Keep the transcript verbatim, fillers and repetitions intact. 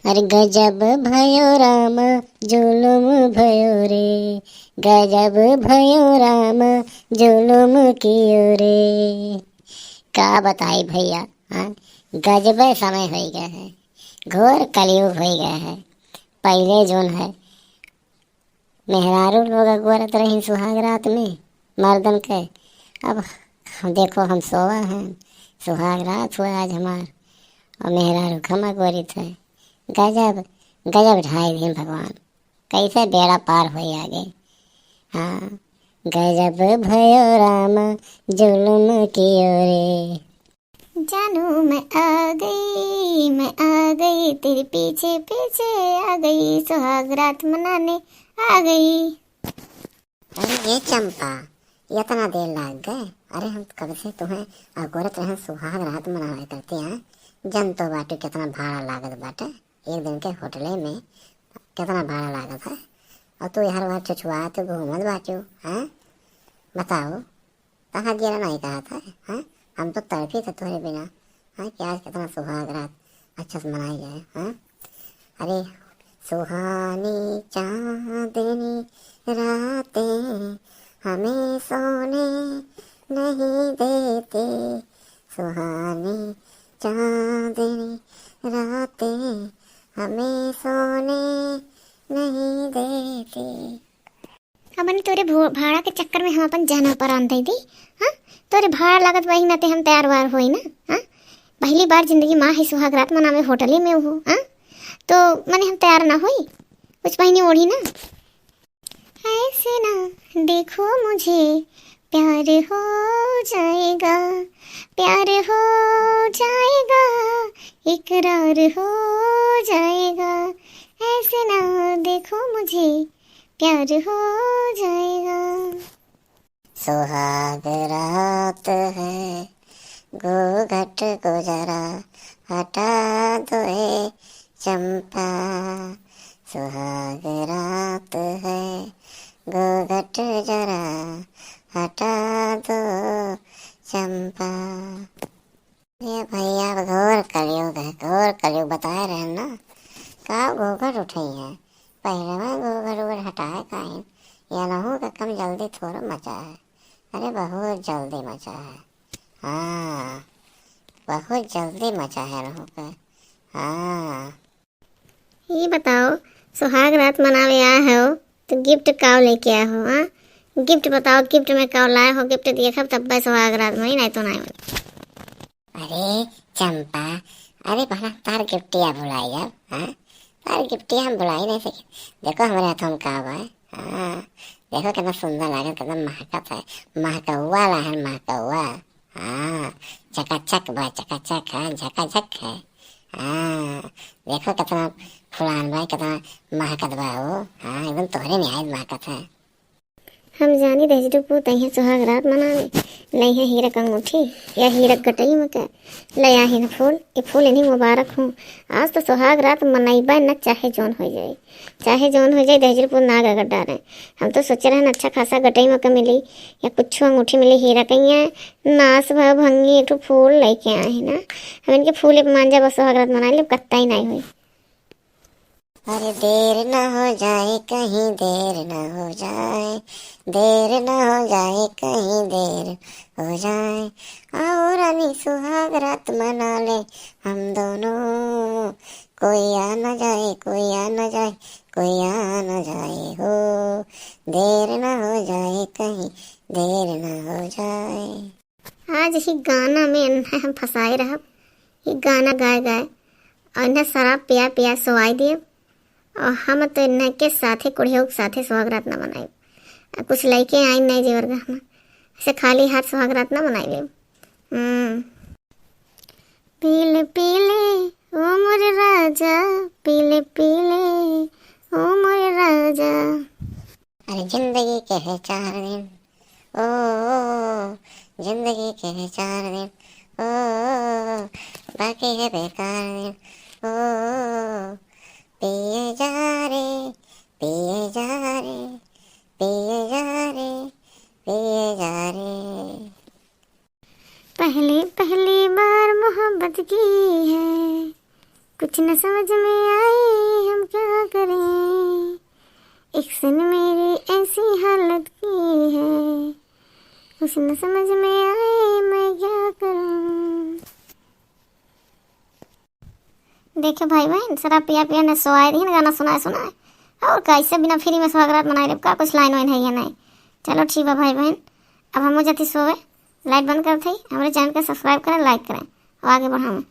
अरे गजब भयो राम, जुलुम भयो रे, गजब भयो राम, जुलुम कियो रे। का बताई भइया, हाँ, गजबे समय होइ गए है, घोर कलयुग होइ गए है। पहिले जौन है, मेहरारू लोग अगोरत रही सुहाग रात में मर्दन के। अब हम, देखो, हम सोवा हैं, सुहाग रात हुआ आज हमार, और मेहरारू खमा गोरित है। गजब, गजब ढाई दिन भगवान, कैसे बेड़ा पार होई आगे। हाँ, गजब भयो राम, जुलुम कियो रे। जानू मैं आ गई, मैं आ गई, तेरे पीछे पीछे आ गई, सुहाग रात मनाने आ गई। अरे ये चंपा, इतना देर लाग गए? अरे हम कब से तुम्हें अगोरत रहन सुहाग रात मनावे करते हैं। जन तो बाटे कितना भाड़ा लागत बाटे, एक दिन के होटले में कितना भाड़ा लागत है, और तू हर बार छुछुआत घूमत बाटू, हैं? बताओ, कहाँ गेला नहीं कहा था, हैं? हम तो तड़पी थे तोहरे बिना, हैं? कि आज कितना सुहाग रात अच्छा से मनाई जाए, हैं? अरे सुहानी चांदनी रातें हमें सोने नहीं देते, सुहानी चांदनी रातें हमें सोने नहीं देते। अब तोरे भो-, भाड़ा के चक्कर में हम अपन जान परान दे दी, हाँ? तोरे भाड़ा लागत वही नाते हम तैयार वार होई ना, हाँ? पहली बार जिंदगी मा है सुहाग रात मनावे होटले में हो, हाँ? तो मने हम तैयार ना होई, कुछ पहिनी ओढ़ी ना। ऐसे ना देखो मुझे, प्यार हो जाएगा, प्यार हो जाएगा, इकरार हो जाएगा। ऐसे ना देखो मुझे, प्यार हो जाएगा। सुहाग रात है, घूंघट को जरा हटा दो ए चंपा। सुहाग रात है, घूंघट जरा हटा दो चंपा। ये भइया, अब घोर कलयुग है, घोर कलयुग बताए रहे ना। का घूंघट उठई है, पहिले में घूंघट उघट हटाए काइन, या नहू का कम जल्दी थोड़ा मचा है। अरे बहुत जल्दी मचा है, हाँ, बहुत जल्दी मचा है नहू का, हाँ। ई बताओ, सुहाग रात मनावे आ हो तो गिफ्ट काव लेके आ हो, हाँ? गिफ्ट बताओ, गिफ्ट में काव लाए हो? गिफ्ट देखब तब सुहाग रात मनी, नहीं तो नहीं मनी। अरे चंपा, अरे बहना, तार गिफ्टिया भुलाई जाब, हाँ? तार गिफ्टिया हम भुलाई नहीं सके। देखो हमरे हाथों में का बा, हाँ? देखो कितना सुंदर लागत, कितना महकत है, महकौआ ला है, महकौआ। हाँ, चकाचक बा, चकाचक है, झकाझक है। हाँ, देखो कितना फुलान बा, कितना महकत बा हो। हाँ, एकदम तोहरे निहायत महकत है। हम जानी दहेजरू पूत अइहें सुहाग रात मनावे, लइहें हीरक अंगूठी या हीरक गटई में के, ले आहिन फूल, ये फूल इन्हीं मुबारक हो। आज तो सुहाग रात मनइबे न, चाहे जौन हो जाए। चाहे जौन हो जाए, दहेजरू पूत नाग रगड़ डारे। हम तो सोचे रहन अच्छा खासा गटई में के मिली या कुछ अंगूठी मिली, हीरा कहिया नास भा भंगी एक ठो फूल लेके आए हैं ना। हम इनके फूल पे मान जाब, सुहाग रात मना लेब, कत्ता ही नहीं हुई। अरे देर ना हो जाए कहीं, देर ना हो जाए, देर ना हो जाए कहीं, देर हो जाए। आओ रानी सुहाग रात मना ले हम दोनों, कोई आ ना जाए, कोई आ ना जाए, कोई आ ना जाए हो, देर ना हो जाए कहीं, देर ना हो जाए। आज ही गाना में इन्हें हम फंसाए रहब, ये गाना गाए गाए, और इन्हें शराब पिया पिया सोवाई दिए, और हम तो इन्हें के साथे, कुड़ियों के साथे सुहाग रात ना मनाए, और कुछ लेके आई नहीं जेवर गहना, ऐसे खाली हाथ सुहाग रात ना मनाए लेब। हम्म। पीले पीले ओ मोरे राजा, पीले पीले ओ मोरे राजा। अरे जिंदगी के है चार दिन, ओ, जिंदगी के है चार दिन, ओ, बाकी है बेकार दिन, ओ, पिए जा रे, पिए जा रे, पिए जा रे, पिए जा रे। पहली पहली बार मोहब्बत की है, कुछ न समझ में आए हम क्या करें, इश्क ने मेरी ऐसी हालत की है, कुछ न समझ में आए मैं क्या करूं। देखो भाई बहन, शराब पिया पिया ने सोआए दिहन, गाना सुनाए सुनाए। और कैसे बिना फ्री में सुहागरात मनाए लेब का? कुछ लाइन वाइन है या नहीं? चलो ठीक बा भाई बहन, अब हमहू जाती सोवे। लाइट बंद करत हई, हमरे चैनल के सब्सक्राइब करें, लाइक करें और आगे बढ़ावें।